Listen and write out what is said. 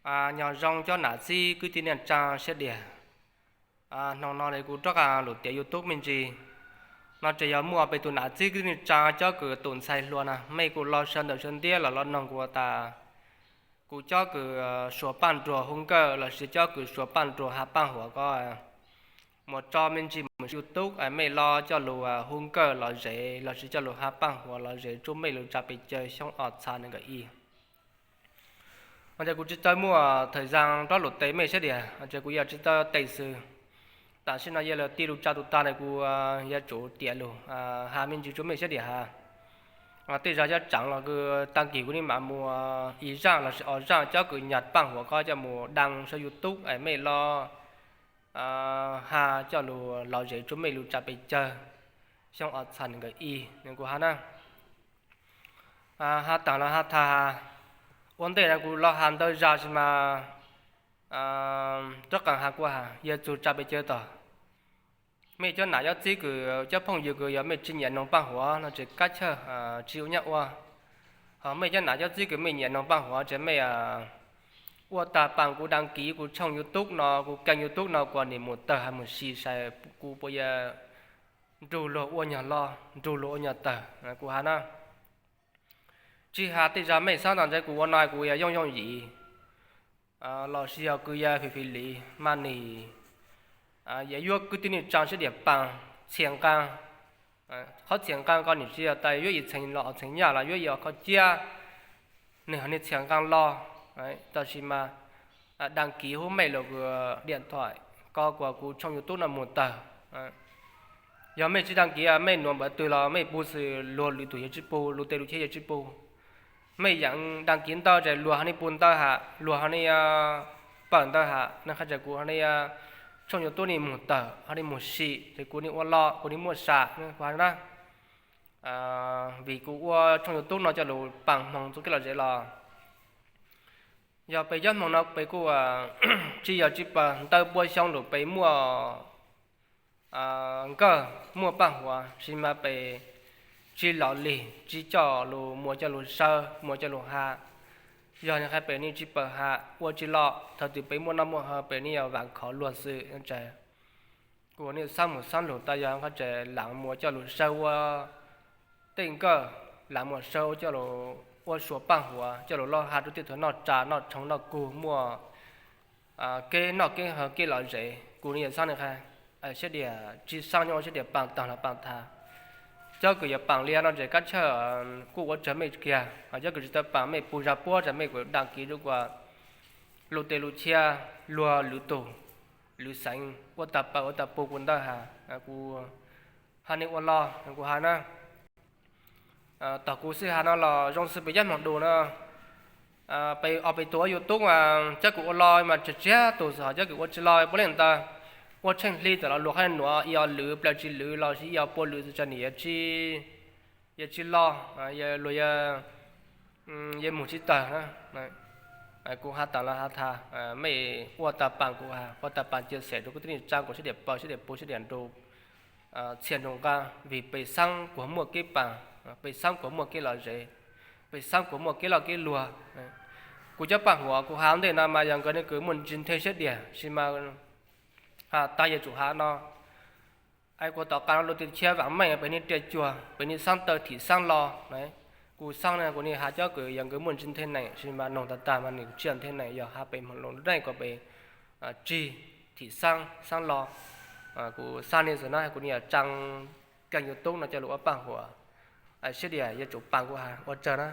Nyob zoo cov nam txiv kwv tij neej tsaa sab diam. Hnub no kuv rov qab lug tiav YouTube me ntsis no ces yog muaj peb tug nam txiv kwv tij neej tsaa cov kws tus ntxhais hluas na, mej kuj los sawv ntawm sawv ntiab los los noog kuv tas, kuv cov kws suav paaj nruag hu nkawj lossis cov kws suav paaj nruag has paaj huam ko, muaj tso me ntsis mus YouTube mej los coj lug hu nkawj lom zem lossis coj lug has paaj huam lom zem rua mej lug tsa pes cawg xyoo ob txhab nees nkaum ib. Ces kuv tsi tau muaj thawm zaa rov lug teb mej sab diam, ces kuv yog tsi tau teb xwb. Tam sim no yog lawv tij lug tsa tus tag na kuv yuav tsum tiav lug has me ntsis rua mej sab diam has. Tej zag cov tseev los kws tag kis kuv nim mam muaj ib zaaj lossis ob zaaj cov kws nyag paaj huam ko coj mus dlaa saum YouTube es mej los has coj lug lom zem rua mej lug tsa pes cawg xyoo ob txhab nees nkaum ib no kuv has na. Has taag los has tag, ua ntej no kuv los has ntau zag sis mas rov qab has kuv has yog txug tsa pes cawg tog. Mej cov nam cov txiv kws cov phooj ywg kws yog mej tsi nyiam noog paaj huam no ces kab chawj tsi ua nyab ua. Ho mej cov nam cov txiv kws mej nyiam noog paaj huam ces mej ua tag paam kuv dlaa kiv kuv tshooj YouTube no, kuv kênh YouTube no kuas nwg mus tawg has mus si saib kuv puas yuav nrug luag ua nyuag loj nrug luag ua nyuag tawg kuv has na. Tsi has tej zag mej xaav tas ntawd kuv ua no kuv yog yooj yooj yim lossis yog kws yog fim fim li mas nwg yuav yuav kwv tij neej tsaa sab diam paam txhia nqaa. Qhov txhia nqaa ko nwg tsi yog tas yuav ib txheej los ob txheej nyaj los yuav ib qho ciab, nwg ho nwg txhia nqaa los. Tab sis mas dlaa kiv hu mej lug kuv diam thom ko kuas kuv tshooj YouTube no mus tawg. Yog mej tsi dlaa kiv mej nuav npaum twg los mej pug xwb, luag lwm tug yuav tsi pug, lug tej lug chaw yuav tsi pug. Mej yaam dlaa kiv ntau ces luag ho nwg pug ntau has, luag ho nwg pawm ntau has, nwg qha tas kuv ho nwg tshooj YouTube nwg mus tawg ho nwg mus sim ces kuv nwg ua loj kuv nwg muaj sam na. Vim kuv ua tshooj YouTube no coj lug paam hmoov txug kev lom zem los yog peb cov hmoov no peb kuj tsi yog tsi paam ntau pua xyoo lug peb muaj nkawj muaj paaj huam sis mas peb tsi lom lig tsi coj lug muab coj lug sawb muab coj lug has. Yog nwg qha peb nwg tsi paam has ua tsi lom, thaum twg peb muaj noj muaj haus peb nwg yog vaam khov luag xwb. Kuv nwg xaav mus xaav lug tas yog qhov tseem laam muab coj lug sawb ua tej nkawj, laam muab sawb ua coj lug ua suav paaj huam coj lug loj has rua tej tug noj tsa noj tshoob noj kug muaj kev noj kev haus kev lom zem. Kuv nwg yog xaav nwg qha sab diam tsi xaav nyob ua sab diam paam taag los paam tag. Cov kws yog paam li no ces kab chawj kuj ua tsaug mej kiag, ho cov kws tsi tau paam mej pug zag puab tas mej kuj dlaa kiv rua kuas lug tej lug chaw, luag lwm tug lwm xeev ua tag pawg ua tag pug kuv ntawd has. Kuv has nwg ua loj kuv has na. Tog kuv xwb has no los zoo xwb peb cov hmoov du no, peb ob peb tug ua YouTube mas cov kws ua loj mas tsawg tsawg tug xwb, ho cov kws ua tsi loj puav leej ntawd ua tsheej hli tawm los luag qhov nuav ib ob lwm plaws tsi lwm lossis ib ob puas lwm xwb tsam nwg yuav tsi loj, luag yuav mus tsi tawg na. Kuv has tas los has tas mej ua tag paam kuv has, ua tag paam cia xem rua kuv tej neej tsaa kuv sab diam pawg sab diam pug sab diam nrug txhia nrug nqaa, vim peb xaav kuas muaj kev paam, peb xaav kuas muaj kev lom zem, peb xaav kuas muaj kev loj kev luag. Kuv cov paaj huam kuv has ntej no mas yog nkawd nwg kws muaj ntsis nthe sab diam sis mas has tas yuav tsum has no. Es kuv tom qab no lug tej chaw vaam meej peb nwg riam cuag peb nwg xaav tawg thim xaav lo. Kuv xaav no kuv nwg has cov kws yog nkawd muaj ntsis nthe neem sis mas noog tag tag mas nwg tsi nthe neem yog has peb hmoov lug neej kuas peb tsig thim xaav xaav lo. Kuv xaav nwg xwb na kuv nwg yog tsaa kênh YouTube no coj lug ua paaj huam, sab diam yuav tsum paam kuv has ua tsaug na.